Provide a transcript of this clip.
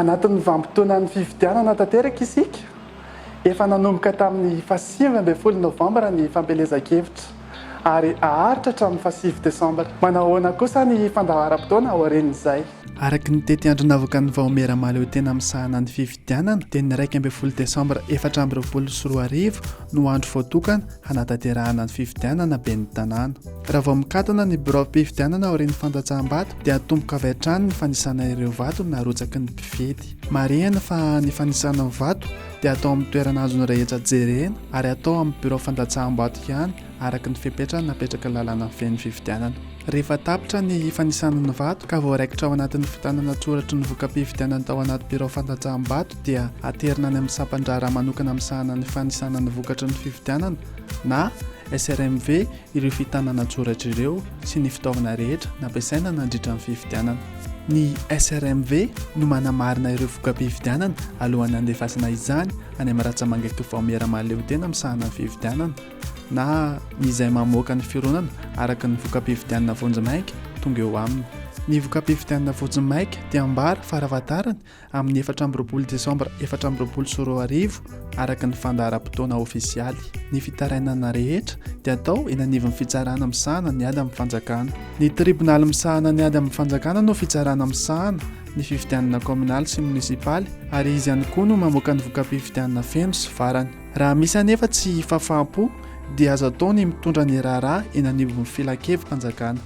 Anatin'ny vanim-potoanan'ny fifidianana tanteraka isika. Efa nanomboka tamin'ny faha-19 novambra ny fampielezan-kevitra ary haharitra hatramin'ny fahasivy desambra. Manao ahoana kosa ny fandaharam-potoana aorian'izay? Araka ny tetiandro navoakan'ny Vaomiera Mahaleotena misahana ny fifidianana dia ny 11 desambra 2024 no andro voatokana hanatanterahana ny fifidianana ben'ny tanàna. Raha vao mikatona ny biraom-pifidianana aorian'ny fandatsaham-bato dia atomboka avy hatrany ny fanisana ireo vato narotsaky ny mpifidy. Marihina fa ny fanisana ny vato dia atao amin'ny toerana azon'ny rehetra jerena ary atao amin'ny birao fandatsaham-bato ihany araka ny fepetra napetraky ny lalàna mifehy ny fifidianana. Rehefa tapitra ny fanisana ny vato ka voaraikitra ao anatin'ny fitanana an-tsoratry ny voka-pifidianana tao anaty birao fandatsaham-bato dia aterina any amin'ny sampan-draharaha manokana misahana ny fanisana ny vokatry ny fifidianana na SRMV ireo fitanana an-tsoratra ireo sy ny fitaovana rehetra nampiasaina nandritra ny fifidianana. Ny SRMV no manamarina ireo voka-pifidianana alohan'ny handefasana izany any amin'ny ratsamangaiky vaomiera mahaleotena misahana ny fifidianana na ny izay mamoaka ny fironana araka ny voka-pifidianana vonjimaika tonga eo aminy. Ny voka-pifidianana vonjimaika dia ambara farafahatarany amin'ny 24 desambra 2024 araka ny fandaharam-potoana ofisialy. Ny fitarainana rehetra dia atao eny anivon'ny fitsarana misahana ny ady amin'ny fanjakana. Ny tribonaly misahana ny ady amin'ny fanjakana no fitsarana misahana ny fifidianana kaominaly sy monisipaly ary izy ihany koa no mamoaka ny voka-pifidianana feno sy farany. Raha misy anefa tsy fahafaham-po dia azo atao ny mitondra ny raharaha eny anivon'ny filankevi-panjakana.